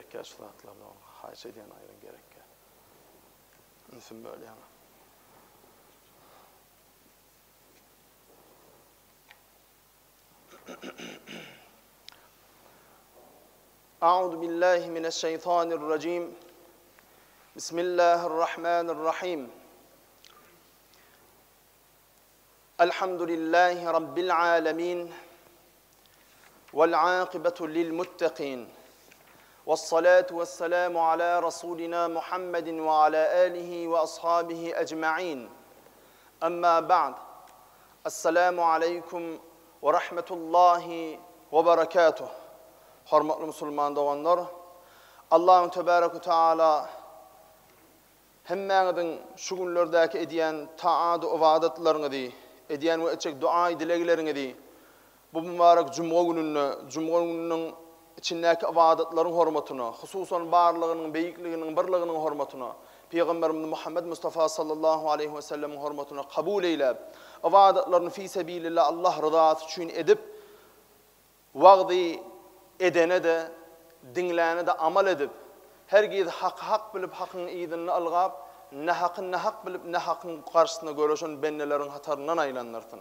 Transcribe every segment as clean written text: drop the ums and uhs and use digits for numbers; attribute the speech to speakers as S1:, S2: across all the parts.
S1: Gerekýär şu zatlar dogry. Haýyş edýän aýryň gerekýär. Ünsüm bölýäň. A'udhu billahi mineşşeýtanirrajim. Bismillahirrahmanirrahim. Elhamdülillahi rabbil alamin. Vel akibetu lil muttaqin. Vessalatu vesselamu ala rasulina Muhammedin ve ala alihi ve ashabihi ecmaîn. Amma ba'd. Essalamu aleýkum we rahmetullahi we berekatuh. Hormatly musulman doganlar, Allahu tebarek we taala hemmäňiziň şu günlerdäki edýän taat-u ybadatlaryňyzy, edýän we etjek duaý-dilegleriňizi Bu mübarek jumga gününde, jumga gününiň içindäki ybadatlaryň hormatyna, hususan barlygynyň, beýikliginiň, birliginiň hormatyna, Pygamberimiz Muhammed Mustafa sallallahu aleýhi we sellemiň hormatyna kabul eýläp, ybadatlaryny fi sebilillah Allah ryzasy üçin edip, wagzy edene-de, diňläne-de amal edip, hergiz haky hak bilip hakyň yzynda ylgap, nähaky nähak bilip nähakyň garşysyna göreşen bendeleriň hataryndan aýlandyrsyn.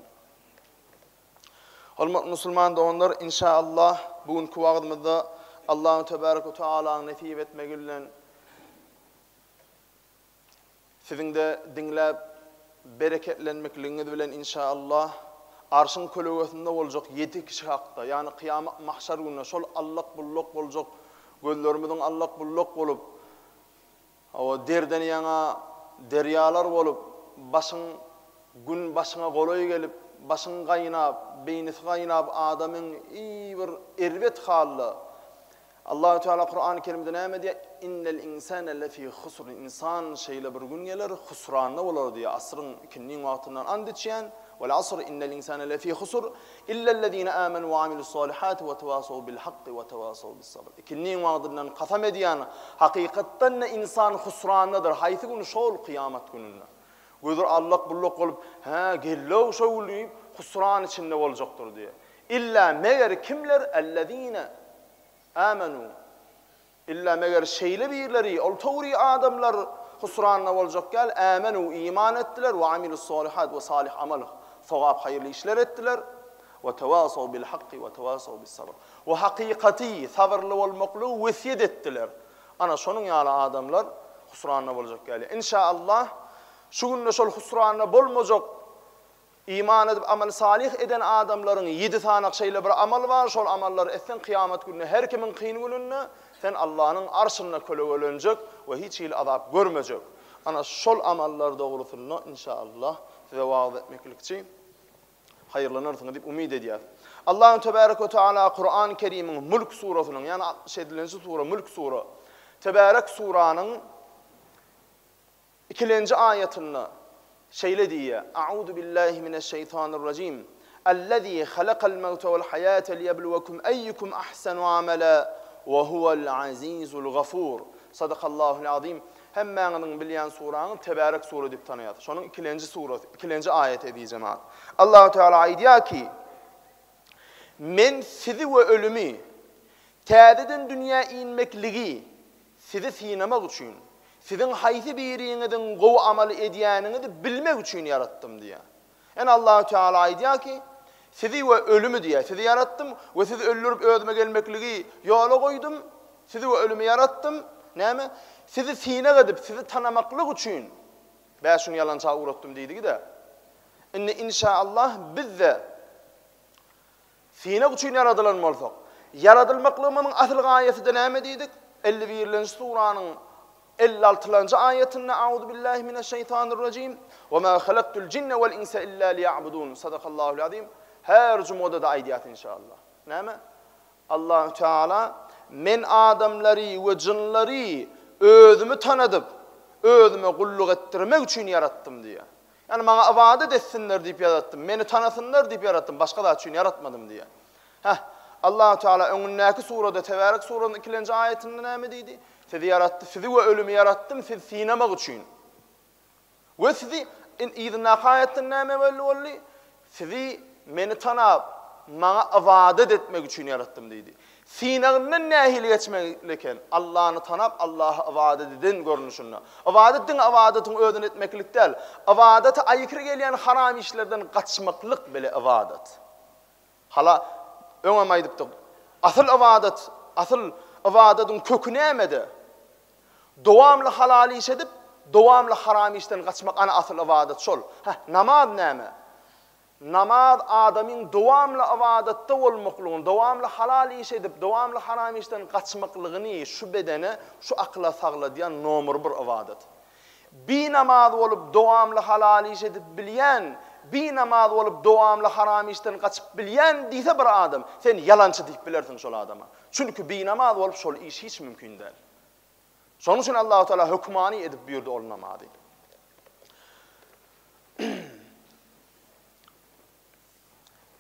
S1: Hormatly musulman doganlar, inşa Allah bu günki wagyzymyzda Allahu tebarek we taalaň nesip etmegi bilen siziňde diňläp bereketlenmekligiňiz bilen inşa Allah arşyň kölegesinde boljak ýedi kişi hakda, ýagny kyýamat mahşar gününde şol allak-bullak boljak gözlerimiziň allak-bullak bolup Hawa, derden ýaňa derýalar bolup, başyň Gün başyňa golaý gelip, başyň gaýnap, beýnisi gaýnap adamyň iý bir erbet halda. Allahu Teala Kurany Kerimde näme diýýär? Innel insane lefî husr. Ynsan şeýle bir gün geler, husranda bolar diýýär. Asryň ikindiň wagtyndan and içýän, Vel asr innel insane lefî husr illellezîne âmenû ve amilussâlihâti ve tevâsav bil hakki ve tevâsav bis sabr. Ikindiň wagtyndan kasam edýän, hakykatdan-da ynsan husrandadyr. Haýsy gün? Şol kyýamat gününde. Gözler allak-bullak bolup, Hä, geldi-ow şo gün diýip, husran içinde boljakdyr diýýär. Illa meger kimler? Ellezine amenu. Illa meger şeýle birleri, ol towry adamlar husranda boljak däl, amenu iman etdiler, we amilussolihat we salyh amal, sogap haýyrly işler etdiler, we tewasaw bil hakki we tewasaw bis sabr. We hakykaty, sabyrly bolmaklygy wesýet etdiler. Ana şonuň ýaly adamlar husranda boljak ýaly. Inşa Allah şu günde şol husranda bolmajak iman edip amal salyh eden adamlaryň ýedi sanak şeýle bir amal bar, şol amallary etseň kyýamat gününde her kimiň kyn gününde sen Allanyň arşynda kölegelenjek we hiç hili azap görmejek. Ana şol amallar dogrusynda inşa Allah size wagyz etmeklikçi haýyrlanarsyňyz diýip umyt edýäris. Allahu tebarek we taala Kuran Kerimiň Mulk surasynyň, ýagny 67-nji sura Mulk sura, Tebarek suranyň ikilenji aýatynda şeýle diýýär, A'uzu billahi mineşşeýtanirrajim. Ellezî halakal mewte vel hayate liyebluwekum eyyukum ahsenu amela we huwel azizul gafur. Sadakallahul azim. Hemmäňiziň bilýän suraňyz Tebärek sura diýip tanaýas. Şonuň ikilenji surasy, ikilenji aýaty eziz jemagat. Allahu Teala aýdýar ki, Men sizi we ölümi, täzeden dünýä inmekligi sizi synamak üçin, siziň haýsy biriňiziň gowy amal edýäniňizi bilmek üçin ýaratdym diýýär. Ene Allahu Teala aýdýar ki, Sizi we ölümi diýýär, sizi ýaratdym we sizi öldürip özüme gelmekligi ýola goýdum, sizi we ölümi ýaratdym, näme? Sizi synag edip, sizi tanamaklyk üçin bäş gün ýalança ugratdym diýdigi-de. Indi inşa Allah biz-de Synag üçin ýaradylan bolsak, ýaradylmaklygymyzyň asyl gaýasy-da näme diýdik? 51-lenji suranyň 56-lanjy aýatynda Auzubillahi mineşşeýtanirrajim, Ve ma halaktul jinne vel insa illa liýa'budun. Sadakallahul azim. Her jumada-da aýdýas inşallah. Näme? Allahu Teala men adamlary we jynlary özümi tanadyp, özüme gulluk etdirmek üçin ýaratdym diýýär. Ýagny maňa ybadat etsinler diýip ýaratdym, meni tanasynlar diýip ýaratdym, başga zat üçin ýaratmadym diýýär. Heh, Allahu Teala öňündäki surada, Tebärek surasynyň ikilenji aýatynda näme diýdi? Sizi ýaratdy, sizi we ölümi ýaratdym, sizi synamak üçin. We sizi yzyndaky aýatdan näme belli boldy? Sizi meni tanap, maňa ybadat etmek üçin ýaratdym diýdi. Synagyndan nähili geçmeli eken? Allany tanap, Allaha ybadat eden görnüşinde. Ybadat diňe ybadatyň özüni etmeklik däl. Ybadata aýkry gelýän haram işlerden gaçmaklyk bile ybadat. Hala, öňem aýdypdyk, asyl ybadat, asyl ybadatyň köki nämede? Dowamly halal iş edip, dowamly haram işden gaçmak ana asyl ybadat şol. Heh, namaz näme? Namaz adamyň dowamly ybadatda bolmaklygyny, dowamly halal iş edip, dowamly haram işden gaçmaklygyny şu bedene, şu akyla sagladýan nomer bir ybadat. Binamaz bolup dowamly halal iş edip bilýän, binamaz bolup dowamly haram işden gaçyp bilýän diýse bir adam, sen ýalançy diýip bilersiň şol adama. Çünki binamaz bolup şol iş hiç mümkin däl. Şonuň üçin Allahu Teala hökmany edip buýurdy ol namazy.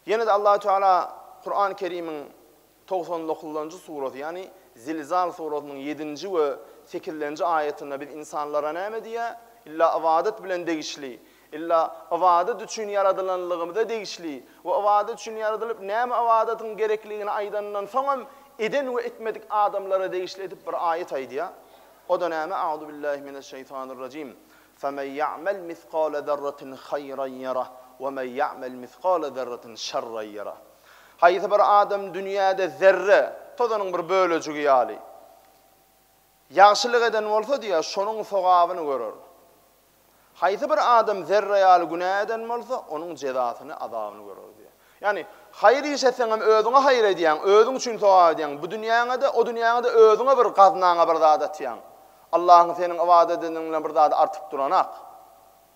S1: Ýene-de Allahu Teala Kur'an Kerimiň 99-njy surasy, ýagny Zilzal surasynyň 7-nji we 8-nji aýatynda biz insanlara näme diýýär? Illa ybadat bilen degişli, illa ybadat üçin ýaradylanlygymyza degişli we ybadat üçin ýaradylyp näme ybadatyň gerekligini aýdandan soňam eden we etmedik adamlara degişli edip bir aýat aýdýar. O-da näme? Auzubillahi mineşşeýtanirrajim. Femen ýa'mel misgale zerretin haýran ýerah, we men ýa'mel misgale zerretin şerran ýerah. Haýsy bir adam dünýäde zerre, tozanyň bir bölejigi ýaly, ýagşylyk eden bolsa diýýär, şonuň sogabyny görer. Haýsy bir adam zerre ýaly günä eden bolsa, onuň jezasyny, azabyny görer diýýär. Ýagny, haýyr iş etseňem özüňe haýyr edýäň, özüň üçin sogap edýäň. Bu dünýäňe-de, o dünýäňe-de özüňe bir gaznaňa bir zat atýaň. Allahyň seniň ybadat edeniň bilen bir zady artyp duranak.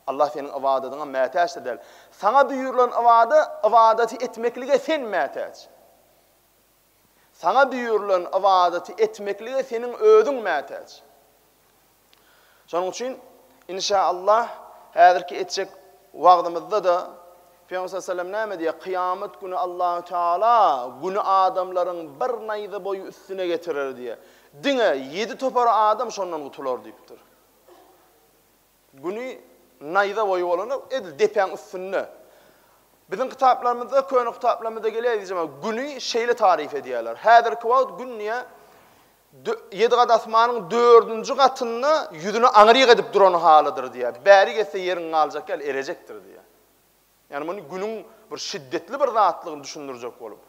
S1: Allah seniň ybadadyňa mätäç-de däl. Saňa buýrulan ybada, ybadaty etmeklige sen mätäç. Saňa buýrulan ybadaty etmeklige seniň özüň mätäç. Şonuň üçin, inşa-Allah, häzirki etjek wagzymyzda-da Pygamber sallallahu aleyhi ve sellem näme diýýär? Kyýamat güni Allahu Teala güni adamlaryň bir naýza boýy üstüne getirer diýýär. Diňe ýedi topar adam şondan gutular diýipdir. Güni naýza boýy bolanda edil depäň üstünde. Biziň kitaplarymyzda, köne kitaplarymyzda gelýär diýjek, güni şeýle taryf edýärler. Häzirki wagt gün diýýär, Ýedi gat asmanyň dördünji gatynda ýüzüni aňryk edip duran halydyr diýýär. Bäri getse ýeriň galjak ýaly erejekdir diýýär. Ýagny muny günüň bir şiddetli bir zatlygyny düşündirjek bolup.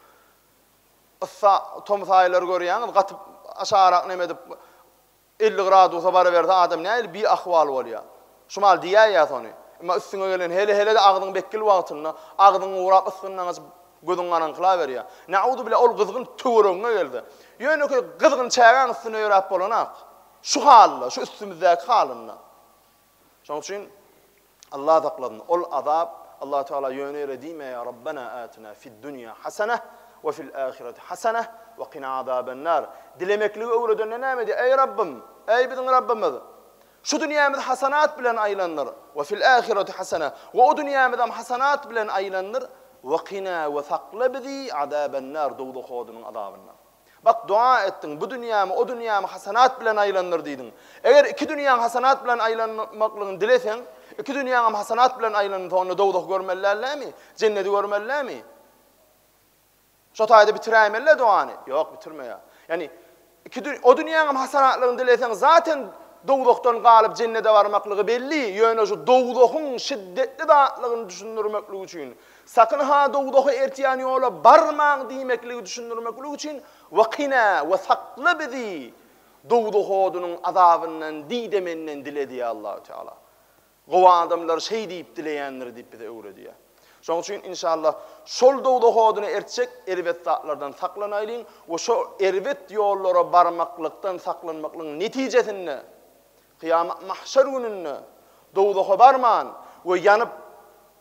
S1: Yssa tomus aýlary görýäňiz, gatyp aşagrak neme edip 50 gradusa baraberse adam nähili bi ahwal bolýar. Şu mal diýäýýäs ony. Emma üstüňe gelen hele-hele-de agzyň bekgil wagtynda agzyňy gurap ysgyndan gaçyp gözüň garaňkylaberýär. Nauzubilla ol gyzgyn töweregiňe gelse. Ýönekeý gyzgyn çägäň üstünde ýöräp bolanak. Şu halda, şu üstümizdäki halynda. Şonuň üçin Allah saklasyn, ol azap Allah Teala ýöne ýere diýmeýär, Rabbena atina fid-dunýa haseneh we fil-ahireti haseneh we kina azabennar. Dilemekligi öwredende näme diýýär? Eý Rabbym, eý biziň Rabbymyz! Şu dünýämizi hasanat bilen aýlandyr, we fil-ahireti haseneh, we o dünýämizem hasanat bilen aýlandyr, we kina we sakla bizi azabennar, dowzah odunyň azabyndan. Bak, doga etdiň, bu dünýämi, o dünýämi hasanat bilen aýlandyr diýdiň. Eger iki dünýäň hasanat bilen aýlanmaklygyny dileseň, iki dünýäňem hasanat bilen aýlansa, onda dowzahy görmeli dälmi? Jennedi görmeli dälmi? Şo taýda bitiräýmeli-dä dogany. Ýok, bitirmeýär. Ýagny, iki o dünýäňem hasanatlygyny dileseň, zaten dowzahdan galyp jennede barmaklygy belli, ýöne şu dowzahyň şiddetli zatlygyny düşündirmeklik üçin, Sakyn-ha dowzaha eltýän ýola barmaň diýmekligi düşündirmeklik üçin, Wekina we sakla bizi dowzah odunyň azabyndan diý-de menden dile diýýär Allahu Teala. Gowy adamlar şeý diýip dileýändir diýip bize öwredýär. Şonuň üçin inşallah şol dowzah oduna eltjek erbet zatlardan saklanaýlyň we şo erbet ýollara barmaklykdan saklanmaklygyň netijesinde Kyýamat mahşer gününde dowzaha barman we ýanyp,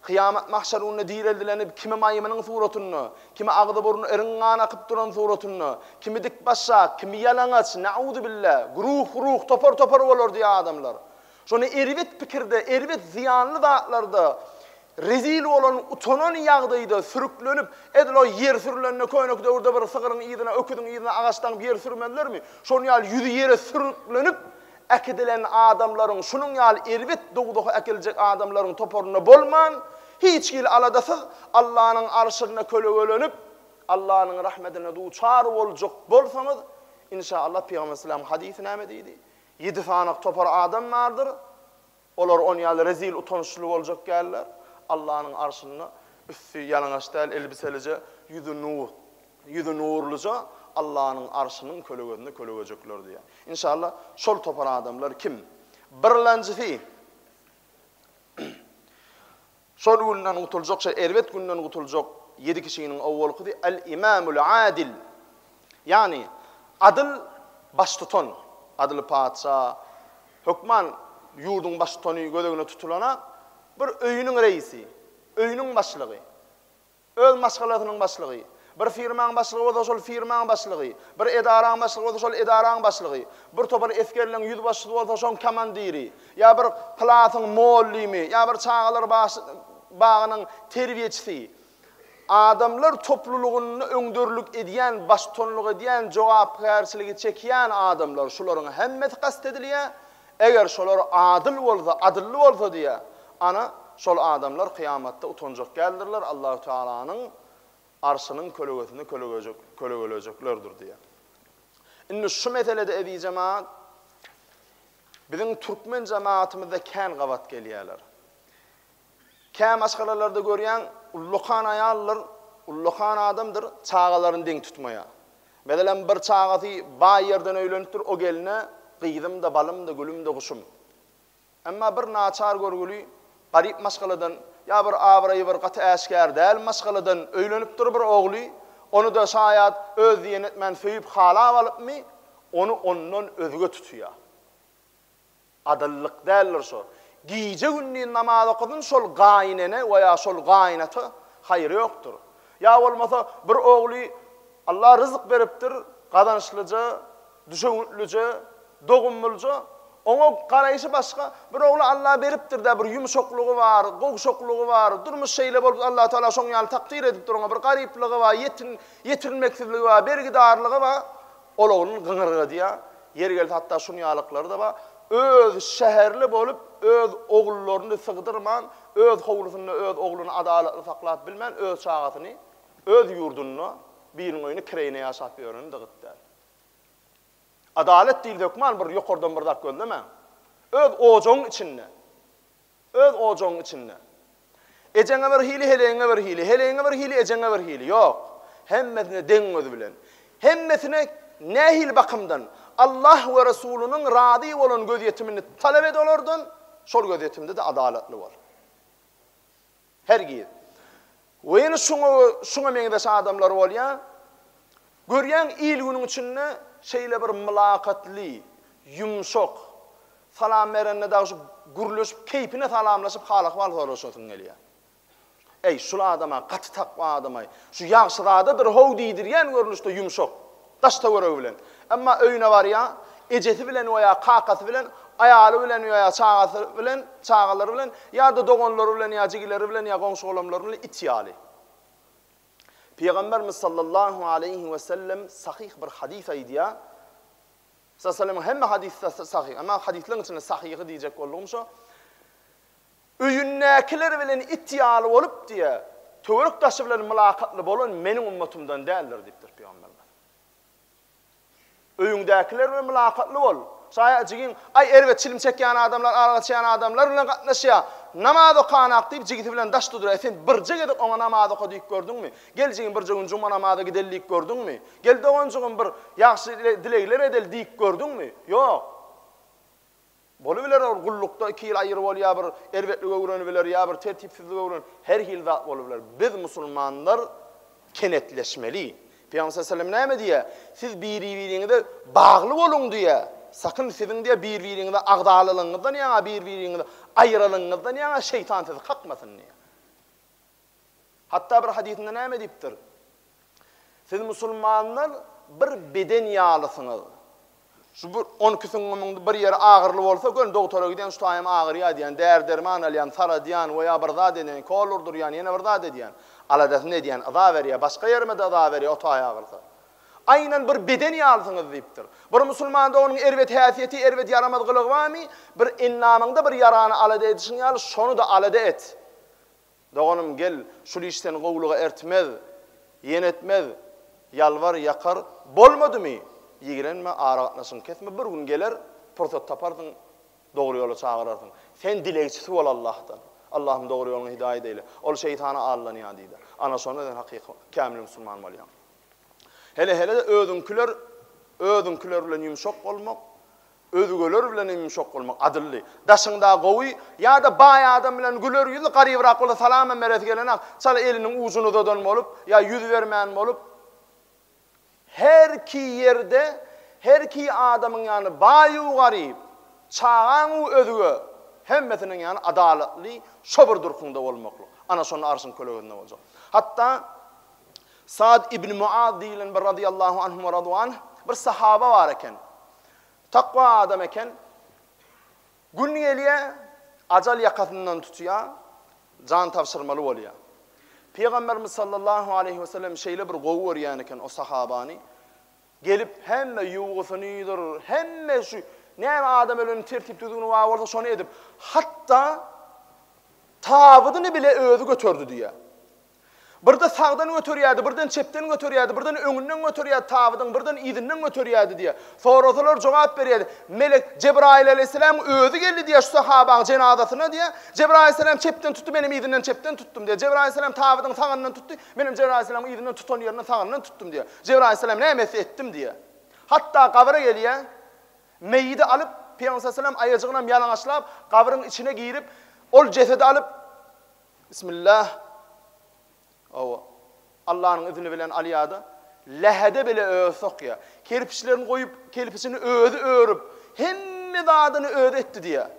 S1: kyýamat mahşer gününde direldilenip, kimi maýmynyň suratynda, kimi agzy-burny iriň-gan akyp duran suratynda, kimi dik başak, kimi ýalaňaç, nauzubilla, güruh-güruh, topar-topar bolar diýýär adamlar. Şonda erbet pikirde, erbet zyýanly zatlarda Rezil bolan, utanan ýagdaýda sürüklenip, edil o ýer sürülende könek döwürde bir sygryň yzyna, öküziň yzyna agaç daňyp ýer sürmezlermi? Şonuň ýaly ýüzi ýere sürüklenip äkidilen adamlaryň, şunuň ýaly erbet dowzaha äkiljek adamlaryň toparynda bolman, hiç hili aladasyz Allanyň arşynda kölegelenip, Allanyň rahmetine duçar boljak bolsaňyz, inşaallah Pygamber aleyhisselamyň hadysy näme diýdi? Ýedi sanak topar adam bardyr, olar on ýaly rezil utançly boljak däldir. Allanyň arşynda üsti ýalaňaç däl, elbiselije, ýüzi nur, ýüzi nurluja Allanyň arşynyň kölegesinde kölegejekler diýýär. Inşallah şol topar adamlar kim? Birlenjisi Şol günden gutuljak, şol erbet günden gutuljak ýedi kişiniň owalkysy El-Imamul Adil, ýagny adyl baştutan, adyl patyşa, hökman ýurduň baştutany göz öňünde tutulana bir öýüniň reisi, öýüniň başlygy. Öz maşgalasynyň başlygy. Bir firmaň başlygy bolsa şol firmaň başlygy, bir edaraň başlygy bolsa şol edaraň başlygy, bir topar esgerleň ýüzbaşysy bolsa şoň komandiri, ýa bir klasyň mollymy, ýa bir çagalar bagynyň terbiýeçisi. Adamlar toplulygynda öňderlik edýän, baştutanlyk edýän, jogapkärçiligi çekýän adamlar, şularyň hemmesi kast edilýär. Eger şolar adyl bolsa, adylly bolsa diýýär, ana, şol adamlar kyýamatda utanjak däldirler, Allahu Tealanyň Arşynyň kölegesinde kölegejek, kölegelejeklerdir diýýär. Indi şu meselede eziz jemagat, biziň türkmen jemagatymyzda kän gabat gelýärler. Kä maşgalalarda görýäň, ullakan aýaldyr, ullakan adamdyr, çagalaryny deň tutmaýar. Meselem, bir çagasy baý ýerden öýlenipdir, o gelne gyzym-da, balym-da, gülüm-de, guşum. Emma bir naçar görgüli, garyp maşgaladan ýa bir abraýy bir gaty äşgär däl maşgaladan öýlenipdir bir ogly, ony-da şaýat öz diýen etmän söýüp halap alypmy, ony ondan özge tutýar. Adyllyk däldir şo. Gije-gündiz namaz okasyn şol gaýynene we ýa şol gaýynata haýry ýokdur. Ýa bolmasa bir ogly Allah ryzyk beripdir, gazançlyja, düşewüntlije, dogumlyja, oňa garaýşy başga, bir ogly Allah beripdir-dä bir ýumşaklygy bar, gowşaklygy bar, durmuş şeýle bolup Allah Tagala şoň ýaly takdyr edipdir oňa bir garyplygy bar, ýetin, ýetirilmeksizligi bar, bergidarlygy bar. Ol ogluny gyňyrgadýar. Ýeri gelse hatda şuny ýalyklary-da bar. Öz şäherli bolup, öz ogullaryny sygdyrman, öz howlusynda öz ogluny adalatly saklap bilmän, öz çagasyny öz ýurdunda biriniň öýünde kireýine ýaşap ýöreni-de gyt däl. Adalat diýilse hökman bir ýokardan bir zat gözlemäň. Öz ojagyň içinde. Öz ojagyň içinde. Ejeňe bir hili, heleýiňe bir hili, heleýiňe bir hili, ejeňe bir hili. Ýok. Hemmesine deň göz bilen. Hemmesine nähili bakymdan, Allah we Resulynyň razy bolan gözýetimini talap et olardan, şol gözýetimde-de adalatly bol. Hergiz. We ýene şuňa şuňa meňzeş adamlar bolýar. Görýäň il-günüň içinde şeýle bir mylakatly, ýumşak, salam berende dagy şu gürleşip, keýpine salamlaşyp, hal-ahwal soraşasyň gelýär. Eý, şul adam-a gaty takwa adam-aý, şu ýagşyzadadyr how diýdirýän görnüşde ýumşak, daş-töweregi bilen. Emma öýüne barýar, ejesi bilen we ýa kakasy bilen, aýaly bilen we ýa çagasy bilen, çagalary bilen, ýa-da doganlary bilen ýa jigileri bilen ýa goňşy-golamlary bilen it ýaly. Pygamberimiz sallallahu aleýhi we sellem sahyh bir hadys aýdýar. Sallallahu hemme hadysda sahyh, emma hadyslaryň içinde sahyhy diýjek boldugym şo. Öýündäkiler bilen it ýaly bolup diýýär, töwerek daşy bilen mylakatly bolan meniň ummatymdan däldir diýipdir pygamberimiz. Öýüňdäkiler bilen mylakatly bol. Şaýat jigiň, aý erbet çilim çekýän adamlar, arak içýän adamlar bilen gatnaşýar. Namaz okanak diýip jigisi bilen daş dudurýar. Sen birje gezek oňa namaz oka diýip gördüňmi? Gel jigim birje gün juma namaza gideli diýip gördüňmi? Gel doganjygym bir ýagşy dilegler edeli diýip gördüňmi? Ýok. Bolubiler ol gullukda iki ýyl aýry bolýar bir erbetlik öwrenibiler ýa bir tertipsizlik öwren her hili zat bolubiler. Biz musulmanlar kenetleşmeli. Pygamber sallallahu aleyhi ve sellem näme diýýär? Siz biri-biriňize bagly boluň diýýär. Sakyn siziň diýýär bir-biriňize agzalalygyňyzdan ýaňa bir-biriňizi aýralygyňyzdan ýaňa şeýtan sizi kakmasyn diýýär. Hatda bir hadysynda näme diýipdir? Siz musulmanlar bir beden ýalysyňyz. Şu bir 12 süňňümiň bir ýeri agyrly bolsa, göni dogtora gidýän, şu taýym agyrýar diýýän, däri-derman alýan, saradýan we ýa bir zat edýän, kol urdurýan, ýene bir zat edýän. Aladasyny edýän, yza berýär, başga ýerime-de yza berýär, o taýy agyrsa. Aýnan bir beden ýalysyňyz diýipdir. Bir musulmanda onuň erbet häsiýeti, erbet ýaramaz gylygy barmy? Bir endamyňda bir ýarany alada edişiň ýaly, şony-da alada et. Doganym, gel, şul iş seni gowulyga ertmez. Ýene etmez, ýalbar, ýakar, bolmadymy, ýigrenme, aragatnaşygyňy kesme, bir gün geler, pursat taparsyň, dogry ýola çagyrarsyň. Sen dilegçisi bol Allahdan. Allahym dogry ýoluňa hidaýat eýle. Ol şeýtana aldanýar diýdi. Ana şonda sen hakyky kämil musulman bolýaň. Hele-hele-de özüňkiler, özüňkiler bilen ýumşak bolmak, Özgeler bilen hem ýumşak bolmak adylly. Daşyňda gowy ýa-da baý adam bilen güler ýüzli, garybrak bolsa salam hem beresi gelenok, çala eliniň ujuny uzadan bolup ýa ýüz bermän bolup, herki ýerde herki adamyň ýany baý-u garyp, çagaň-u özge, hemmesiniň ýany adalatly şo bir durkuňda bolmaklyk. Ana şonda arşyň kölegesinde boljak. Hatda Sad ibn Muaz diýlen bir razyýallahu anhum we radu anh bir sahaba bar eken. Takwa adam eken. Gün gelýär, ajal ýakasyndan tutýar, jan tabşyrmaly bolýar. Pygamberimiz sallallahu aleýhi we sellem şeýle bir gowy görýän eken o sahabany. Gelip hemme ýuwgusynydyr, hemme şu näme adam öleniň tertip-düzgüni bar bolsa şony edip, hatda tabydyny bile özi göterdi diýýär. Birde sagdan göterýärdi, birden çepden göterýärdi, birden öňünden göterýärdi tabydyň, birden yzyndan göterýärdi diýýär. Sorasalar jogap berýärdi. Melek Jebraýyl aleýhissalamyň özi geldi diýýär şu sahabaň jenazasyna diýýär. Jebraýyl aleýhissalam çepden tutdy, menem yzyndan çepden tutdum diýýär. Jebraýyl aleýhissalam tabydyň sagyndan tutdy, menem Jebraýyl aleýhissalamyň yzyndan tutan ýerinden sagyndan tutdum diýýär. Jebraýyl aleýhissalam näme etse etdim diýýär. Hatda gabyra gelýär, meýidi alyp, Pygamber sallallahu aleýhi we sellem aýajygynam ýalaňaçlap, gabryň içine girip, ol jesedi alyp, Bismillah. Hawa. Allanyň izni bilen alýar-da, lähede bile özi sokýar. Kerpiçlerini goýup, kelpiçini özi örüp, hemme zadyny özi etdi diýýär.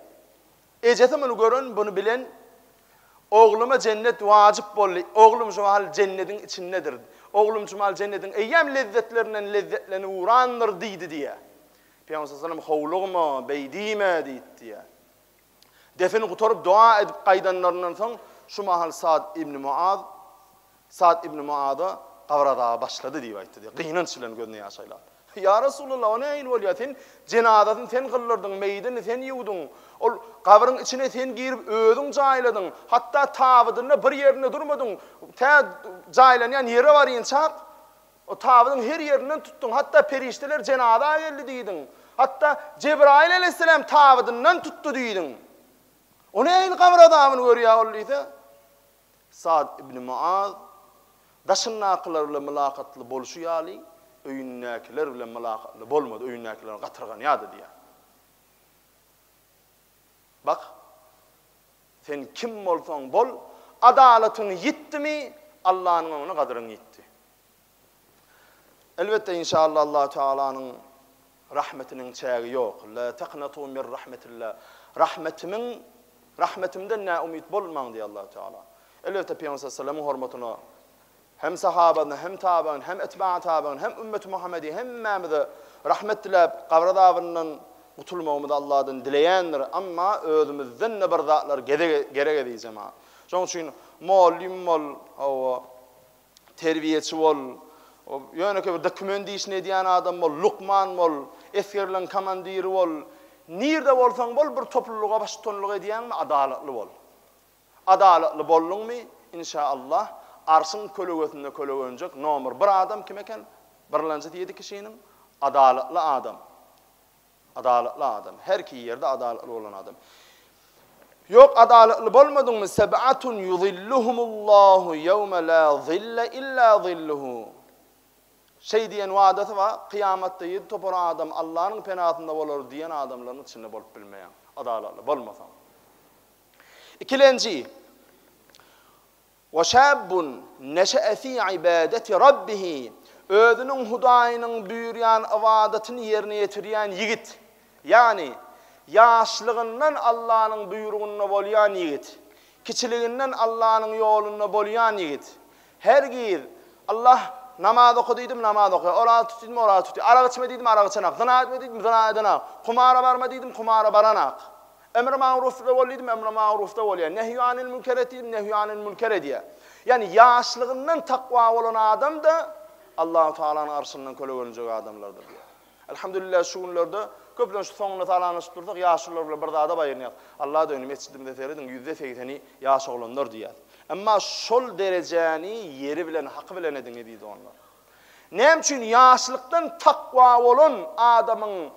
S1: Ejesi muny gören, buny bilen, Ogluma jennet wajyp boldy, oglum şu mahal jennediň içindedir. Oglum şu mahal jennediň eýýäm lezzetlerinden lezzetlenip ugrandyr diýdi diýýär. Pygamber sallallahu aleyhi ve sellem howlugma, beý diýme diýdi diýýär. Defini gutaryp doga edip gaýdanlaryndan soň şu mahal Sad ibn Muaz Sad ibn Muaza gabyr azaby başlady diýip aýtdy diýýär. Gynanç bilen gözüne ýaş aýlap. Ýa Resulallah, o nähili bolýar? Sen jenazasyny sen gyldyrdyň, meýidini sen ýuwduň. Ol gabryň içine sen girip özüň jaýladyň. Hatda tabydynda bir ýerinde durmadyň. Tä jaýlanýan ýere barynçak O tabydyň her ýerinden tutduň, hatda perişdeler jenaza geldi diýdiň. Hatda Jebraýyl aleýhissalam tabydyndan tutdy diýdiň. O nähili gabyr azabyny görýär ol diýse, Sad ibn Muaz daşyndakylar bilen mylakatly bolşy ýaly, öýündäkiler bilen mylakatly bolmady, öýündäkilerden gatyrganýardy diýýär. Bak, sen kim bolsaň bol, adalatyň ýitdimi, Allanyň öňünde gadyryň ýitdi. Elbetde inşallah Allahu Tealanyň rahmetiniň çägi ýok. La taknatu min rahmetillah. Rahmetimiň rahmetimden näumyt bolmaň diýýär Allahu Teala. Elbetde Pygamber sallallahu aleyhi ve sellemiň hormatyna hem sahabasyna, hem tabyny, hem etba'i tabyny, hem ümmeti Muhammedi hemmämize rahmet diläp gabyr azabyndan gutulmagymyzy Allahdan dileýändir. Amma özümizden-de bir zatlar gerek eziz jemagat. Şonuň üçin mollym bol, hawa, terbiýeçi bol, ýönekeý bir dokument işini edýän adam bol, lukman bol, esgerleň komandiri bol, nirde bolsaň bol, bir toplulyga baştutanlyk edýäňmi, adalatly bol. Adalatly bolduňmy, inşa Allah, Arşyň kölegesinde kölegenjek nomer bir adam kim eken? Birlenjisi ýedi kişiniň, adalatly adam. Adalatly adam. Her ki ýerde adalatly bolan adam. Ýok adalatly bolmadyňmy? Seb'atun yuzilluhumullahu ýewme la zille illa zilluhu. Şeý diýen wadasy bar, kyýamatda ýedi topar adam Allanyň penasynda bolar diýen adamlaryň içinde bolup bilmeýäň, adalatly bolmasaň. Ikilenji, Wa şabbun neşe'e fi ibadeti rabbihi, özüniň Hudaýynyň buýurýan ybadatyny ýerine ýetirýän ýigit, ýagny, ýaşlygyndan Allanyň buýrugynda bolýan ýigit, kiçiliginden Allanyň ýolunda bolýan ýigit, hergiz, Allah namaz oka diýdimi, namaz okaýar, oraza tut diýdimi, oraza tutýar, arak içme diýdimi, arak içenak, zyna etme diýdimi, zyna edenak, kumara barma diýdimi, kumara baranak. Emri magrufda bol diýdim, emri magrufda bolýar. Nehýu anil münker et diýdim, nehýu anil münker edýär. Ýagny ýaşlygyndan takwa bolan adam-da Allahu Tagalanyň arşyndan kölegelenjek adamlardyr diýýär. Elhamdülillah şu günlerde köplenç şu soňunda salamlaşyp dursak ýaşulular bilen bir zada baýyrynýas. Alla döni mesjidimize serediň ýüzde segseni ýaş oglanlar diýýäs. Emma şol derejäni ýeri bilen, haky bilen ediň eziz doganlar. Näme üçin ýaşlykdan takwa bolan adamyň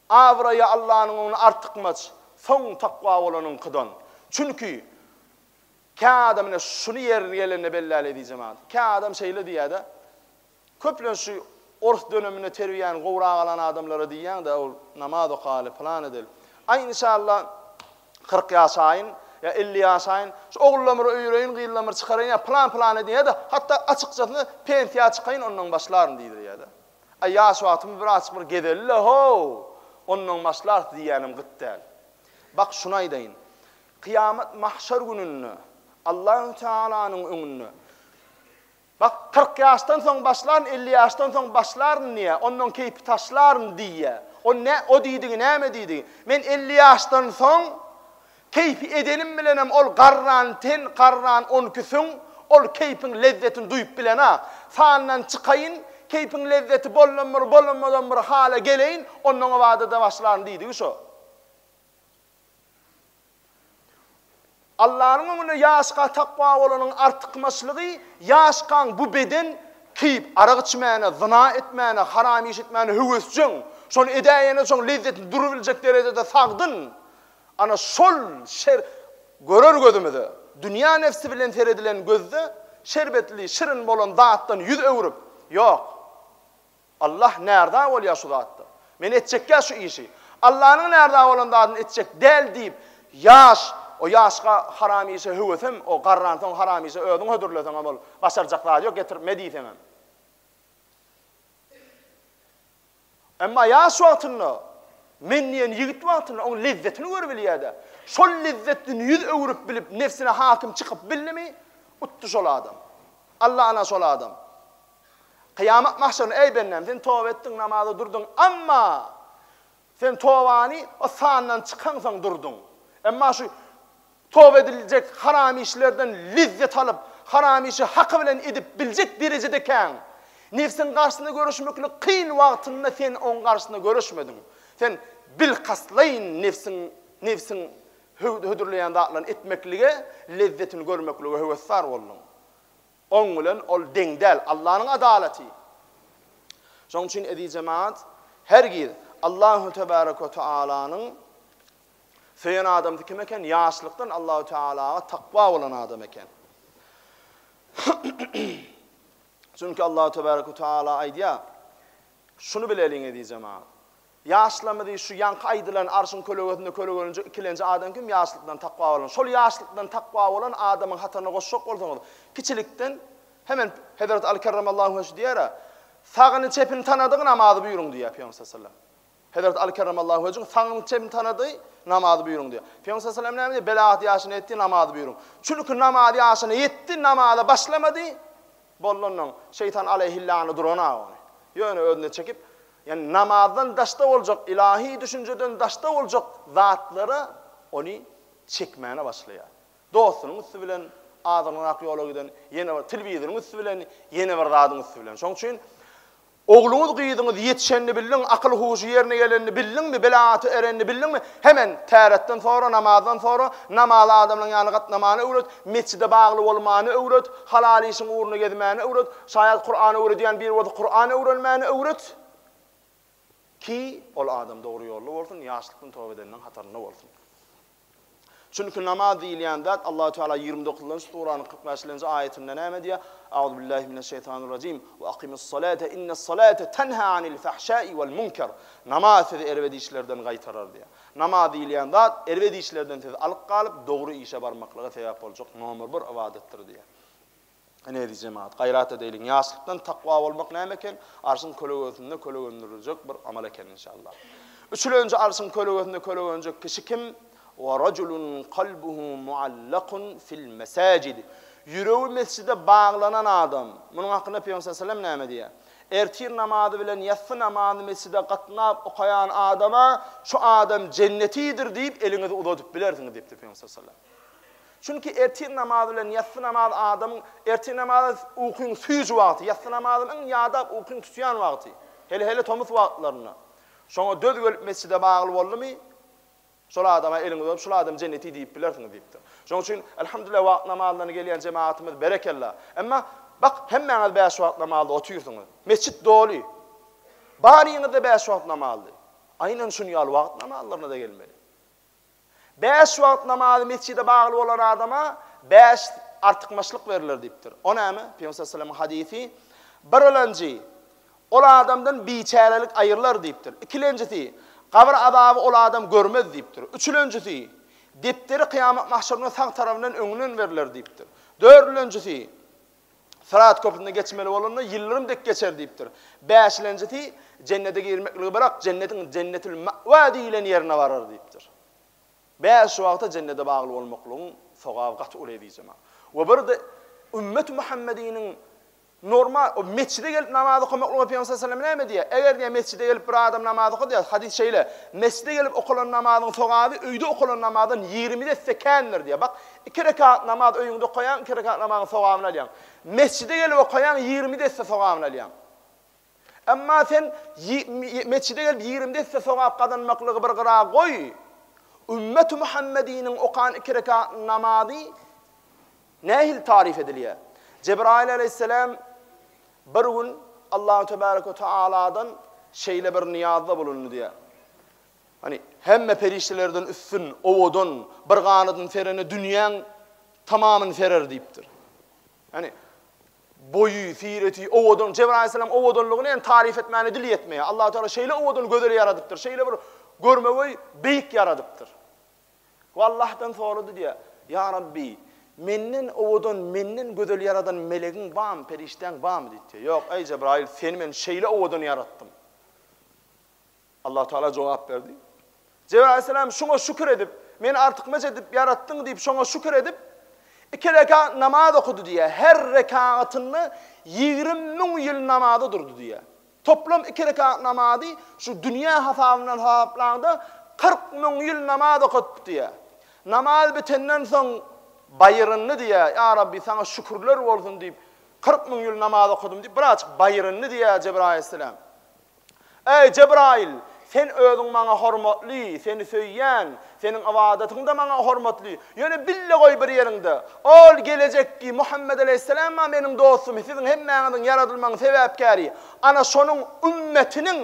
S1: abraýy Allanyň öňünde artykmaç, soň takwa bolanyňkydan? Çünki kä adam ine şuny ýeri gelende belläli eziz jemagat. Kä adam şeýle diýýär-de, Köplenç şu ors döneminde terbiýäni gowrak alan adamlara diýýäň-dä, ol namaz okaly, pylan edeli. Aý inşallah 40 ýaşaýyn ýa 50 ýaşaýyn, şu ogullamyry öýreýin, gyzlamyry çykaraýyn ýa pylan-pylan edeýin ýa-da hatda açykçasyna pensiýa çykaýyn ondan başlaryn diýdirýär-de. Aý ýaş wagtymyz birazjyk bir gezeli-le how, ondan başlarys diýýänem gyt däl. Bak şuny aýdaýyn. Kyýamat mahşar gününde Allahu Tealanyň öňünde Bak, 40 ýaşdan soň başlaryn, 50 ýaşdan soň başlaryn diýýär. Ondan keýpi taşlaryn diýýär. O nä, o diýdigi näme diýdigi? Men 50 ýaşdan soň keýpi edenim bilenem ol garran ten, garran onki süň, ol keýpiň lezzetini duýup bilen-a. Sandan çykaýyn, keýpiň lezzeti boldan bir, bolmadan bir hala geleýin, ondan ybadada başlaryn diýdigi şo. Allanyň öňünde ýaşka takwa bolanyň artykmaçlygy ýaşkaň bu beden keýp, arak içmäne, zyna etmäne, haram iş etmäne höwesjeň, şony edäýene soň lezzetini durubiljek derejede sagdyn. Ana şol şer görer gözümize, dünýä nefsi bilen seredilen gözde şerbetli, şirin bolan zatdan ýüz öwrüp, ýok, Allah närza bolýar şu zatda. Men etjekgä şu işi. Allanyň närza bolan zadyny etjek däl diýip, ýaş, o ýaşka haram işe höwesem, o garransoň haram işe özüň hödürleseňem ol başarjak zady ýok, getirip me diýseňem. Emma ýaş wagtynda, men diýen ýigit wagtynda oň lezzetini görübilýär-de. Şol lezzetden ýüz öwrüp bilip, nebsine hakim çykyp bildimi, utdy şol adam. Alla ana şol adam. Kyýamat mahşerinde, Eý bendäm, sen toba etdiň, namaza durduň, emma sen tobany o sandan çykaňsoň durduň. Emma şu toba ediljek haram işlerden lezzet alyp, haram işi haky bilen edip biljek derejedekäň, nebsiň garşysynda göreşmeklik kyn wagtynda sen oň garşysynda göreşmediň. Sen bilkastlaýyn nebsiň nebsiň hödürleýän zatlaryny etmeklige, lezzetini görmeklige höwesdar bolduň. Oň bilen ol deň däl. Allanyň adalaty. Şonuň üçin eziz jemagat, hergiz Allahu tebarek we tealanyň söýen adamsy kim eken? Ýaşlykdan Allahu tealaga takwa bolan adam eken. Çünki Allahu tebarek we teala aýdýar, Şuny bileliň eziz jemagat. Ýaşlamyzy şu ýaňky aýdylan arşyň kölegesinde kölegelenjek ikilenji adam kim? Ýaşlykdan takwa bolan. Şol ýaşlykdan takwa bolan adamyň hataryna goşjak bolsaňyz, kiçilikden hemen Hezreti Aly kerremallahu wejhu diýer-ä, Sagyny çepini tanadygy namazy buýruň diýýär Pygamber sallallahu aleyhi ve sellem. Hezreti Aly kerremallahu wejhu sagyny çepini tanady, namazy buýruň diýýär. Pygamber sallallahu aleyhi ve sellem näme diýýär? Belagat ýaşyna ýetdi, namazy buýruň. Çünki namaz ýaşyna ýetdi, namaza başlamady, Boldy onnoň, şeýtan aleýhillany duran-a ony. Ýöne özüne çekip, ýagny namazdan daşda boljak, ylahy düşünjeden daşda boljak zatlara ony çekmäne başlaýar. Dostunyň üsti bilen azgynrak ýola giden, ýene bir telwizoryň üsti bilen, ýene bir zadyň üsti bilen. Şonuň üçin Ogluňyz, gyzyňyz ýetişenini bildiň, akyl-huşy ýerine gelenini bildiňmi, belagata erenini bildiňmi, hemen täretden sora, namazdan sora, namazly adamlaryň ýanyna gatnamany öwret, metjide bagly bolmany öwret, halal işiň ugrunda gezmäni öwret, şaýat Kuran öwredýän biri bolsa Kuran öwrenmäni öwret, ki, ol adam dogry ýolda bolsun, ýaşlykdan toba edenleriň hatarynda bolsun. Çünki namaz diýilýän zat Allahu Teala 29-njy suranyň 45-nji aýatynda näme diýýär? Auzubillahi mineşşeýtanirrajim. We aqimus-salate innes-salate tenha anil fahşai wal munkar. Namaz sizi erbet işlerden gaýtarar diýýär. Namaz diýilýän zat erbet işlerden sizi alyp galyp, dogry işe barmaklyga sebäp boljak nomer bir ybadatdyr diýýär. Ine eziz jemagat, gaýrat edeýliň. Ýaşlykdan takwa bolmak näme eken? Arşyň kölegesinde kölegendiriljek bir amal eken inşallah. Üçülenji arşyň kölegesinde kölegenjek kişi kim? Wa rajulun kalbuhu muallakun fil mesajid. Ýüregi mesjide baglanan adam. Munuň hakynda Pygamber sallallahu aleyhi ve sellem näme diýýär? Ertir namazy bilen ýassy namazyny mesjide gatnap okaýan adama şu adam jennetidir diýip eliňizi uzadyp bilersiňiz diýipdir Pygamber sallallahu aleyhi ve sellem. Çünki ertir namazy bilen ýassy namaz adamyň ertir namazy ukyň süýji wagty, ýassy namazyň iň ýadap ukyň tutýan wagty. Hele-hele tomus wagtlarynda. Şoňa döz gelip mesjide bagly boldumy? Şol adama eliňizi uzadyp, şul adam jenneti diýip bilersiňiz diýipdir. Şonuň üçin, elhamdülillah, wagt namazlaryna gelýän jemagatymyz berekella. Emma, bak, hemmäňiz bäş wagt namazda otyrsyňyz. Mesjit doly. Baryňyz-da bäş wagt namazly. Aýnan şuny ýaly wagt namazlaryna-da gelmeli. Bäş wagt namazy mesjide bagly bolan adama bäş artykmaçlyk berler diýipdir. O näme? Pygamber sallallahu aleyhi ve sellemiň hadysy, Birinji, ol adamdan biçärelik aýrylar diýipdir. Ikilenjisi, gabyr azaby ol adam görmez diýipdir. Üçülenjisi, depderi kyýamat mahşerinde sag tarabyndan öňünden berler diýipdir. Dördülenjisi, Syrat köprüsinde geçmeli bolanda ýyldyrym dek geçer diýipdir. Bäşilenjisi, jennete girmekligi bırak, jennetiň Jennetül Ma'wa diýilen ýerine barar diýipdir. Bäş wagta jennete bagly bolmaklygyň sogaby gaty uly eziz jemagat. We bir-de ümmeti Muhammediniň Normal, o mesjide gelip namaz okamaklyga Pygamber sallallahu aleyhi ve sellem näme diýýär? Eger diýýär mesjide gelip bir adam namaz okady diýýär, hadys şeýle, mesjide gelip okalan namazyň sogaby öýde okalan namazdan 20 esse kändir diýýär. Bak, iki rekat namaz öýüňde okaýaň, iki rekat namazyň sogabyny alýaň. Mesjide gelip okaýaň, 20 esse sogabyny alýaň. Emma sen mesjide gelip 20 esse sogap gazanmaklygy bir gyra goý, ümmeti Muhammediniň okan iki rekat namazy Nähili taryf edilýär? Jebraýyl aleýhissalam bir gün Allahu tebareke we taaladan şeýle bir nyýazda bulundy diýýär. Hani hemme perişdelerden üstün, owadan, bir ganadyny serene dünýäň tamamyny serer diýipdir. Hani boýy, sireti, owadan, Jebraýyl aleýhissalam owadanlygyny hem taryf etmäne dil ýetmeýär. Allahu teala şeýle owadan gözel ýaradypdyr, şeýle bir görmegeý beýik ýaradypdyr. We Allahdan sorady diýýär, Ýa Rabbi, menden owadan, menden gözel ýaradan melegiň barmy, perişdäň barmy diýipdir. Ýok, eý Jebraýyl, seni men şeýle owadan ýaratdym. Allah Tagala jogap berdi. Jebraýyl aleyhisselam şuňa şükür edip, meni artykmaç edip ýaratdyň diýip şoňa şükür edip, iki rekat namaz okudy diýýär. Her rekagatynda 20 müň ýyl namaza durdy diýýär. Toplam iki rekat namazy şu dünýä hasabyndan hasaplaňda 40 müň ýyl namaz okadyp diýýär. Namaz bitenden soň baýyryndy diýýär, Ýa Rabbi saňa şükürler bolsun diýip, 40 müň ýyl namaz okadym diýip birazjyk baýyryndy diýýär Jebraýyl aleyhisselam. Eý, Jebraýyl! Sen özüň maňa hormatly, seni söýýän, seniň ybadatyň-da maňa hormatly. Ýöne bil-de goý bir ýeriňde, ol gelejekki Muhammet aleýhissalam-a meniň dostum, siziň hemmäňiziň ýaradylmagyň sebäpkäri. Ana şonuň ümmetiniň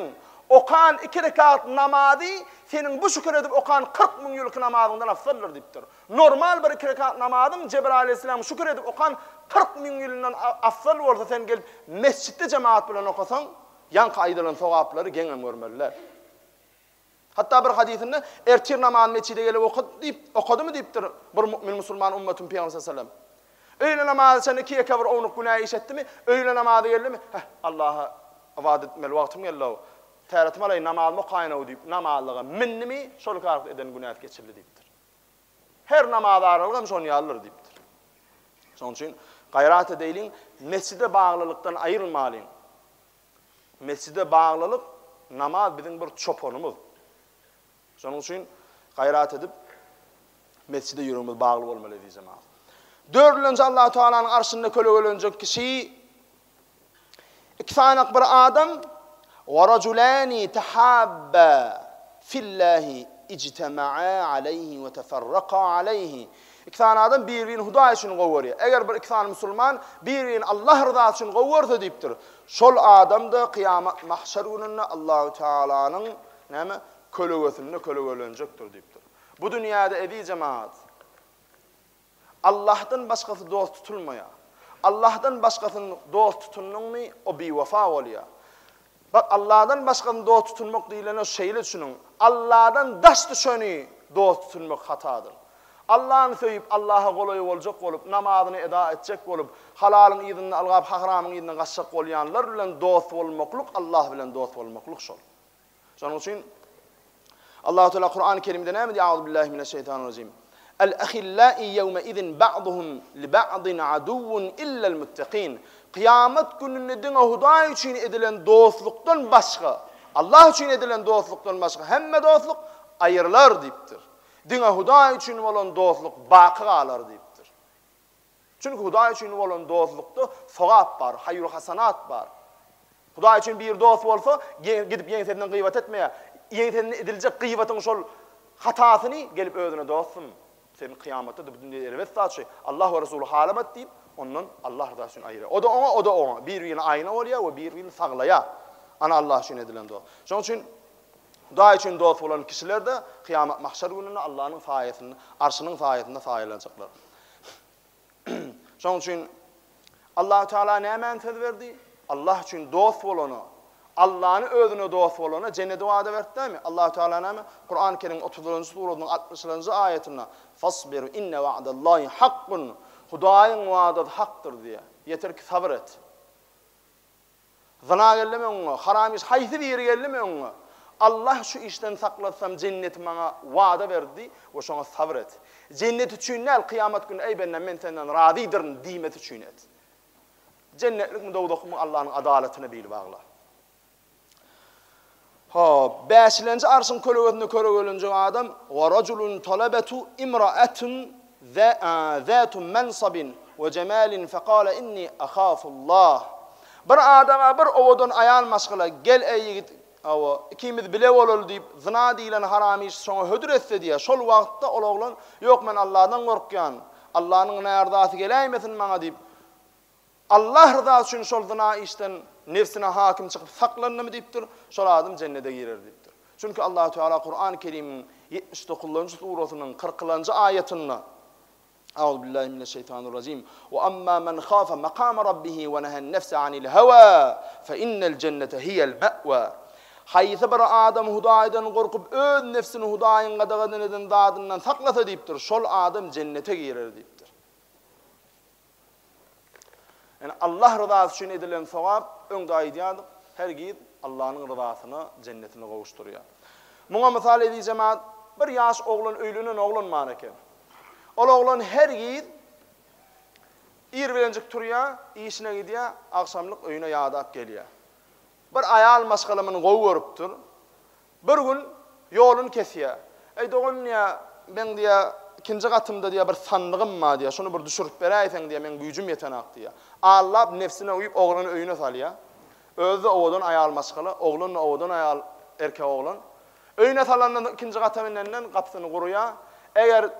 S1: okan iki rekat namazy seniň bu şükür edip okan 40 müň ýylky namazyňdan afzaldyr diýipdir. Normal bir iki rekat namazyň Jebraýyl aleýhissalamyň şükür edip okan 40 müň ýylyndan afzal bolsa sen gelip mesjitde jemagat bilen okasaň, Ýaňky aýdylan sogaplary geňem görmeli däl. Hatda bir hadysynda, Ertir namazyny metjide gelip okady diýip, okadymy diýipdir bir mu'min musulman ummatyň Pygamber sallallahu aleyhi ve sellem. Öýle namazy çenli iki-ýeke bir ownuk günä iş etdimi, öýle namazy geldimi, Heh, Allaha ybadat etmeli wagtym geldi-ow, täretimi alaýyn, namazymy okaýyn-ow diýip, namazlyga mindimi, şol iki arada eden günäsi geçildi diýipdir. Her namaz aralygy hem şon ýalydyr diýipdir. Şonuň üçin gaýrat edeýliň, mesjide baglylykdan aýrylmalyň. Mesjide baglylyk, namaz biziň bir çopanymyz. Şonuň üçin gaýrat edip mesjide ýüregimiz bagly bolmaly eziz jemagat. Dördülenji Allahu Tealanyň arşynda kölegelenjek kişi Iki sanak bir adam Wa rajulani tahabba fillahi ijtema'a aleyhi we teferraka aleyhi. Iki sany adam bir-birini Hudaý üçin gowy görýär. Eger bir iki sany musulman bir-birini Allah ryzasy üçin gowy görse diýipdir. Şol adam-da kyýamat mahşer gününde Allahu Tealanyň näme kölegesinde kölegelenjekdir diýipdir. Bu dünýäde eziz jemagat Allahdan başgasy dost tutulmaýar. Allahdan başgasyny dost tutundyňmy, o biwefa bolýar. Bak, Allahdan başgasyny dost tutunmak diýlende şeýle düşüniň, Allahdan daş düşeni dost tutunmak hatadyr. Allahny söýüp, Allaha golaý boljak bolup, namazyny eda etjek bolup, halalyň yzynda ylgap, haramyň yzyndan gaçjak bolýanlar bilen dost bolmaklyk Allah bilen dost bolmaklyk şol. Şonuň üçin Allahu Teala Kurany Kerimde näme diýýär? Auzubillahi mineşşeýtanirrajim. El ahillai ýewme izin ba'duhum li ba'din aduwwun illel muttaqin. Kyýamat gününde diňe Hudaý üçin edilen dostlukdan başga, Allah üçin edilen dostlukdan başga hemme dostluk aýrylar diýipdir. Diňe Hudaý üçin bolan dostluk baky galar diýipdir. Çünki Hudaý üçin bolan dostlukda sogap bar, haýyr-hasanat bar. Hudaý üçin biri dost bolsa, gidip ýeňsesinden gybat etmeýär. Ýeňsesinde ediljek gybatyň şol. hatasyny gelip özüne dostum, sen kyýamatda-da bu dünýede erbet zat şu, Allah we Resuly halamady diýip, ondan Allah rydasy üçin aýyrýar. O-da oňa, o-da oňa. Bir-birine aýna bolýar we bir-birini saglaýar. Ana Allah üçin edilen dost. Şonuň üçin Hudaý üçin dost bolan kişiler-de kyýamat mahşer gününde Allanyň saýasynda, arşynyň saýasynda saýalanjaklar. Şonuň üçin Allahu Teala nämäni söz berdi? Allah üçin dost bolana, Allany özüne dost bolana jenneti wada berdi dämi? Allahu Teala näme? Kurany Kerimiň otuzynjy surasynyň altmyşynjy aýatynda Fasbir inne wa'dallahi hakkun Hudaýyň wadasy hakdyr diýýär. Ýeter ki sabyr et. Zyna geldimi öňüňe, haram iş haýsy biri geldimi öňüňe, Allah şu işden saklatsam jenneti maňa wada berdi we şoňa sabyr et. Jennet üçin däl, kyýamat güni eý bendem men senden razydyryn diýmesi üçin et. Jennetlikmi dowzahmy Allanyň adalatyna bil bagla. Hop, bäşilenji arşyň kölegesinde köregelenjek adam, Wa rajulun talabetu imra'atun zatu mansabin we jemalin fekale inni ahafullah. Bir adama bir owadan aýal maşgala, Gel eý ýigit, hawa, ikimiz bile bolaly diýip, zyna diýlen haram işi şoňa hödür etse diýýär. Şol wagtda ol oglan, Ýok, men Allahdan gorkýan, Allanyň närzasy geläýmesin maňa diýip, Allah ryzasy üçin şol zyna işden nebsine hakim çykyp saklandymy diýipdir, şol adam jennede girer diýipdir. Çünki Allahu Teala Kurany Kerimiň 79-njy surasynyň 40-njy aýatynda Auzu billahi mineşşeýtanirrajim. Wa amma men hafa makama rabbihi we nehan nefse anil hawa fe innel jennete hiýel me'wa. Haýsy bir adam Hudaýdan gorkup öz nefsini Hudaýyň gadagan eden zadyndan saklasa diýipdir, şol adam jennete girer diýipdir. Ýani Allah ryzasy üçin edilen sogap, öňde aýdýardyk, hergiz Allanyň ryzasyna, jennetine gowuşdyrýar. Muňa mysal eziz jemaat, bir ýaş oglan öýlenen oglan bar eken. Ol oglan hergiz ir bilenjik turýar, işine gidýär, agşamlyk öýüne ýadap gelýär. Bir aýal maşgala muny gowy görüpdir. Bir gün ýoluny kesýär. Eý, dogan diýýär, meň diýýär, ikinji gatymda diýýär, bir sandygym bar diýýär, şony bir düşürip beräýseň diýýär, meň güýjüm ýetenak diýýär. Allap nebsine uýup oglany öýüne salýar. Özi-de owadan aýal maşgala, oglan-da owadan aýal, erkek oglan. Öýüne salandan soň ikinji gata minenden gapysyny gurýar. Eger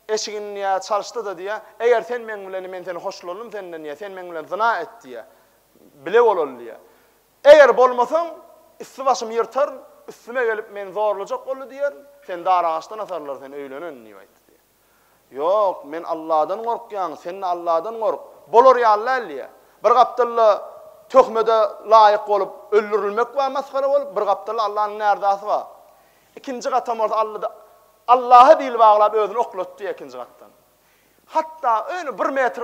S1: eşigini diýýär, çalyşdy-da diýýär, eger sen meň bilen, men seni hoşlandym senden diýýär, sen meň bilen zyna et diýýär. Bile bolaly diýýär. Eger bolmasaň, üsti-başymy ýyrtaryn, üstüme gelip meni zorlajak boldy diýerin, seni dar agaçdan asarlar, sen öýlenen diýip aýtdy diýýär. Ýok, men Alladan gorkýan, sen-de Alladan gork. Bolar ýaly däl diýýär. Bir gapdalda töhmede laýyk bolup öldürilmek bar, masgara bolup, bir gapdalda Allanyň närzasy bar. Ikinji gatam bolsa Allada Allaha bil baglap özüni oklatdy diýýär ikinji gatdan. Hatda öýüne bir metr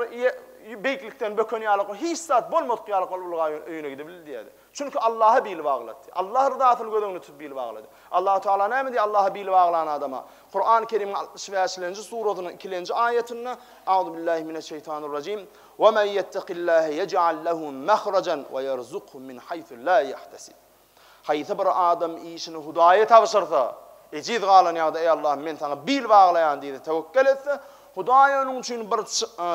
S1: beýiklikden böken ýaly hiç zat bolmadyk ýaly bolup ulgap öýüne gidebildi diýýärdi. Çünki Allaha bil baglatdy. Allah ryzasyny göz öňünde tutup bil baglady. Allahu Teala näme diýýär Allaha bil baglan adama? Kurany Kerimiň 65-nji surasynyň ikilenji aýatynda Auzubillahi mineşşeýtanirrajim Ve men yettekillahe yec'al lehu mahrajan ve yerzukhu min haythu la yahtasib. Haýsy bir adam işini Hudaýa tabşyrsa, ejiz galan ýagdaýda, Eý Allahym, men Saňa bil baglaýan diýse, töwekgel etse, Hudaý onuň üçin bir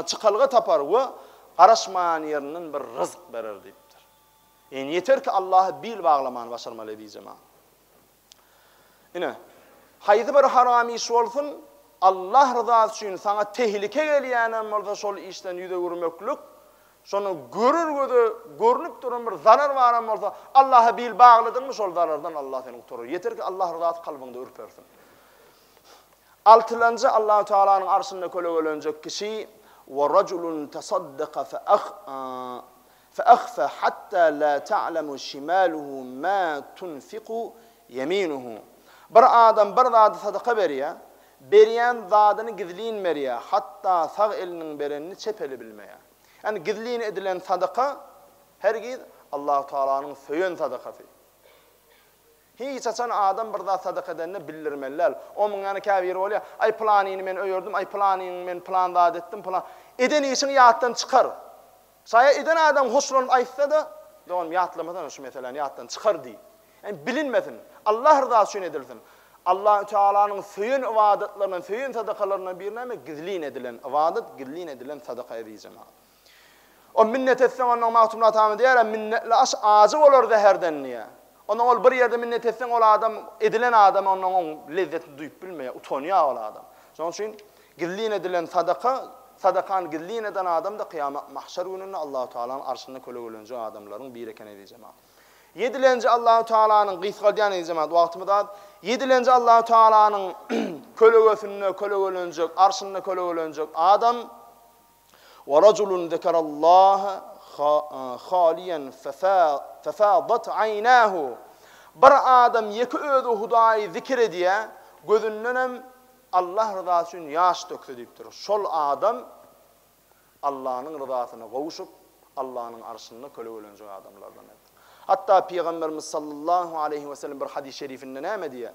S1: çykalga tapar we garaşmaýan ýerinden bir ryzk berer diýipdir. Ýagny ýeter ki Allaha bil baglamany başarmaly eziz jemagat. Ine, haýsy bir haram iş bolsun, Allah ryzasy üçin saňa tehlike gelýänem bolsa şol işden ýüz öwürmeklik, şonda görür göze görnüp duran bir zarar baram bolsa, Allaha bil bagladyňmy şol zarardan Allah seni gutarar. Ýeter ki Allah ryzasy kalbyňda ürpersin. Altylanjy Allahu Tealanyň arşynda kölegelenjek kişi, Ve raculun tasaddaka fe Feahfa hatta la ta'lemu şimaluhu ma tunfiku yeminuhu. Bir adam bir zady sadaka berýär, berýän zadyny gizlin berýär, hatda sag eliniň berenini çep eli bilmeýär. Ýagny gizlin edilen sadaka hergiz Allahu Tagalanyň söýen sadakasy. Hiç haçan adam bir zat sadaka edende bildirmeli däl. Omuň ýany käbiri bolýar, aý pylanyny men öýerdim, aý pylanyny men pylan zat etdim, pylan. Eden işiňi ýatdan çykar. Şaýa eden adam hoşlanyp aýtsa-da, doganym ýatlamasana şu meseläni ýatdan çykar diý. Ýagny bilinmesin. Allah ryzasy üçin edilsin. Allahü tealanyň söýen ybadatlaryndan, söýen sadakalaryndan biri näme? Gizlin edilen ybadat, gizlin edilen sadaka eziz jemagat. O minnet etseň ondan Magtymguly atamyz diýer-ä, minnetli aş ajy bolar zäherden diýer. Ondan ol bir ýerde minnet etseň ol adam edilen adam ondan oň lezzetini duýup bilmeýär, utanýar ol adam. Şonuň üçin gizlin edilen sadaka, sadakany gizlin eden adam-da kyýamat mahşer gününde Allahu Tagalanyň arşynda kölegelenjek adamlaryň biri eken eziz jemagat. Ýedilenji Allahu Tagalanyň gysgaldýan eziz jemagat wagtymyz az. Ýedilenji Allahu Tagalanyň kölegesinde kölegelenjek, arşynda kölegelenjek adam Ve raculun zekerallaha haliyen fefadat aynahu. Bir adam ýeke özi Hudaýy zikir edýär, gözündenem Allah ryzasy üçin ýaş dökse diýipdir. Şol adam Allanyň ryzasyna gowşup, Allanyň arşynda kölegelenjek adamlardan. Hatda Pygamberimiz sallallahu aleýhi we sellem bir hadys şerifinde näme diýýär?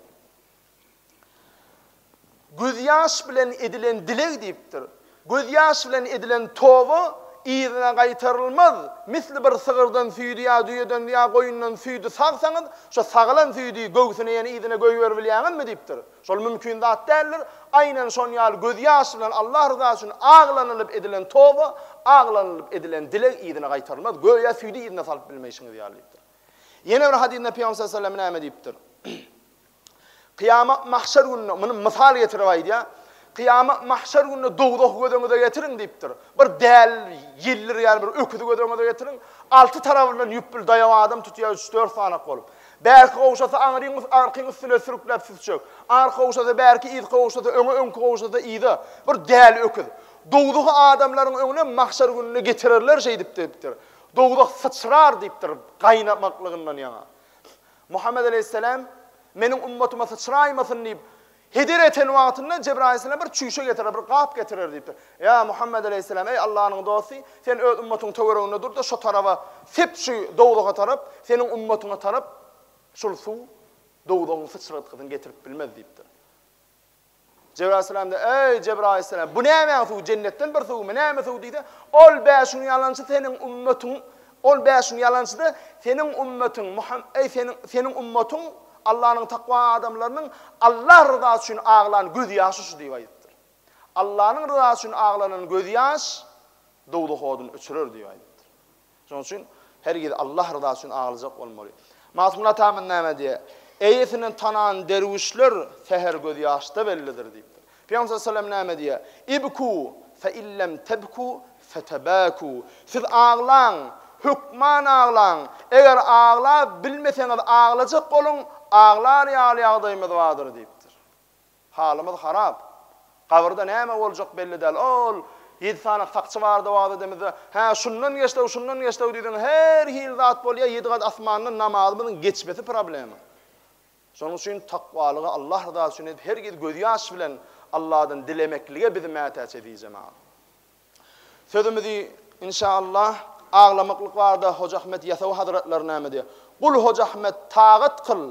S1: Gözýaş bilen edilen dileg diýipdir. Gözýaş bilen edilen toba yzyna gaýtarylmaz. Misli bir sygyrdan süýdi ýa düýeden ýa goýundan süýdi sagsaňyz, şo sagylan süýdi göwsüne ýene yzyna goýberibilýäňizmi diýipdir. Şol mümkin zat däldir. Aýnan şon ýaly gözýaş bilen Allah ryzasy üçin aglanylyp edilen toba, aglanylyp edilen dileg yzyna gaýtarylmaz. Göýä süýdi yzyna salyp bilmeýşiňiz ýaly diýipdir. Ýene bir hadysynda Pygamber sallallahu aleyhi ve sellem näme diýipdir? Kyýamat mahşer gününe, muny mysal getirip aýdýar, Kyýamat mahşer gününe dowzahy göz öňüňize getiriň diýipdir. Bir däl ýellir ýaly bir öküzi göz öňüňize getiriň. Alty tarabyndan ýüp bil daýaw adam tutýar, üç-dört sanak bolup. Bärki gowşasa aňryň arkyň üstüne sürükläp süsjek. Arka gowşasa bärki, yzky gowşasa öňe, öňki gowşasa yza. Bir däli öküz. Dowzahy adamlaryň öňüne mahşer gününde getirerler şeýdip diýipdir. Dowzah syçrar diýipdir gaýnamaklygyndan ýaňa. Muhammet aleýhissalam, Meniň ummatyma syçraýmasyn diýip, heder eten wagtynda Jebraýyl aleýhissalam bir çüýşe getirer, bir gap getirer diýipdir. Ýa Muhammet aleýhissalam, eý Allanyň dosty, sen öz ummatyň töwereginde dur-da, şo taraba sep şu dowzaha tarap, seniň ummatyňa tarap şul suw dowzahyň syçratgysyny getirip bilmez diýipdir. Jebraýyl aleýhissalam-da, Eý, Jebraýyl aleýhissalam, bu nämäň suwy, jennetden bir suwmy, näme suw diýse, Ol bäş gün ýalançy seniň ummatyň, ol bäş gün ýalançy-da seniň ummatyň, Muham, eý, seniň, seniň ummatyň, Allanyň takwa adamlarynyň Allah ryzasy üçin aglan gözýaşy şu diýip aýdypdyr. Allanyň ryzasy üçin aglanan gözýaş dowzah oduny öçürer diýip aýdypdyr. Şonuň üçin hergiz Allah ryzasy üçin aglajak bolmaly. Magtymguly atamyz näme diýýär? Eýesini tanan derwüşler säher gözýaşda bellidir diýipdir. Pygamber sallallahu aleyhi ve sellem näme diýýär? Ibku fe illem tebku fetebaku. Siz aglaň, hökman aglaň. Eger aglap bilmeseňiz aglajak boluň, aglar ýaly ýagdaýymyz bardyr diýipdir. Halymyz harap. Gabyrda näme boljak belli däl. Ol ýedi sany sakçy bardy wagyz edemizde, hä şundan geçdew, şundan geçdew diýseň her hili zat bolýar, ýedi gat asmandan namazymyzyň geçmesi problema. Şonuň üçin takwalygy Allah ryzasy üçin edip hergiz gözýaş bilen Allahdan dilemeklige biz mätäç eziz jemagat. Sözümizi, inşa Allah, aglamaklyk barada Hoja Ahmet Ýasawy hazratlary näme diýýär? Gul Hoja Ahmet tagat kyl,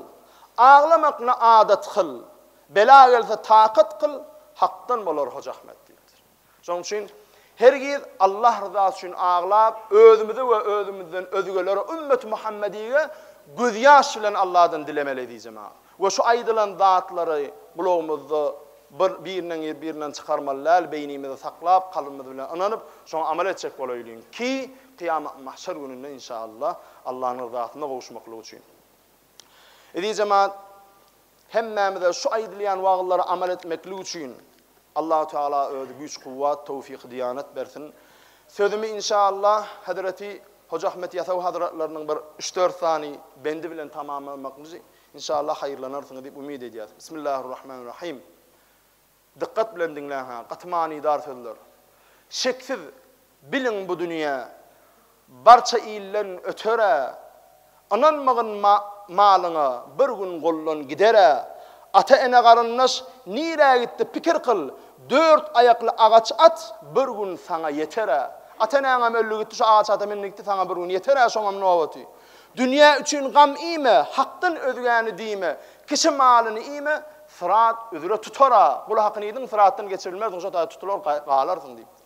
S1: aglamakny adat kyl, bela gelse takat kyl, Hakdan bolar Hoja Ahmet diýipdir. Şonuň üçin hergiz Allah ryzasy üçin aglap, özümize we özümizden özgelere, ümmeti Muhammedige gözýaş bilen Allahdan dilemeli eziz jemagat. We şu aýdylan zatlary gulagymyzda bir birinden girip birinden çykarmaly däl, beýnimizde saklap, kalbymyz bilen ynanyp, şoňa amal etjek bolaýlyň ki, kyýamat mahşer gününde inşaallah Allanyň ryzasyna gowuşmaklyk üçin. Eziz jemaat, hemmämize şu aýdylýan wagyzlara amal etmeklik üçin Allahu Teala özi güýç-kuwwat, towfyky-diýanat bersin. Sözümi inşaallah Hezreti Hoja Ahmet Ýasawy hazratlarynyň bir üç-dört sany bendi bilen tamamlamaklygy Inşallah haýyrlanarsyňyz diýip umyt edýäs. Bismillahirrahmanirrahim. Dykgat bilen diňläň ha, gaty manydar sözler. Şeksiz biliň bu dünýä barça ilden öter-ä. Ynanmagyn malyňa bir gün goldan gider-ä. Ata-ene garyndaş nirä gitdi pikir kyl, dört aýakly agaç at bir gün saňa ýeter-ä. Ata-eneňem öldi gitdi şu agaç ata mindi gitdi saňa bir gün ýeter-ä şoňam nobaty. Dünýä üçin gam iýme, Hakdan özgäni diýme, Kişi malyny iýme, Syrat üzre tutar-a, Gul hakyny iýdiň, syratdan geçirilmersiň, şo taýda tutular galarsyň diýipdir.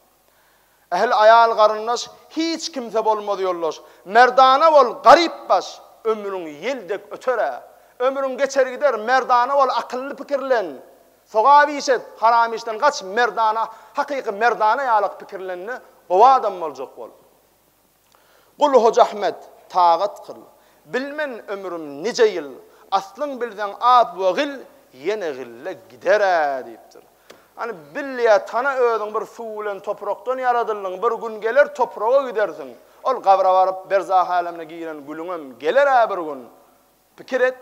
S1: Ähli aýal garyndaş, hiç kimse bolmaz ýoldaş. Merdana bol, garyp baş, ömrüň ýel dek öter-ä. Ömrüň geçer gider, merdana bol, akylly pikirlen. Sogap iş et, haram işden gaç, merdana, hakyky merdana ýalak pikirlende, gowy adam boljak bol. Gul Hoja Ahmet, tagat kyl. Bilmen ömrüm nije ýyl, Aslyň bilseň ap we gyl, Ýene gylla gider-ä diýipdir. Hany bil ýa tana özüň bir suw bilen toprakdan ýaradyldyň, bir gün geler topraga gidersiň. Ol gabra baryp berzah älemine giren gülüňem geler-ä bir gün. Pikir et,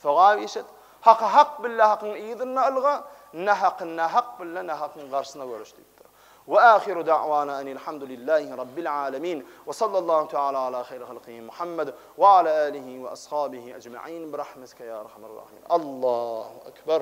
S1: sogap iş et. Haky hak bil-de hakyň yzynda ylga, nahaky nahak bil-de nahakyň garşysyna göreş diýipdir. We ahiru da'wana enilhamdulillahi rabbil alemin we sallallahu teala ala hayri halkihi Muhammed we ala alihi we ashabihi ecmain bi rahmetike ya erhamer rahimin. Allahu ekber.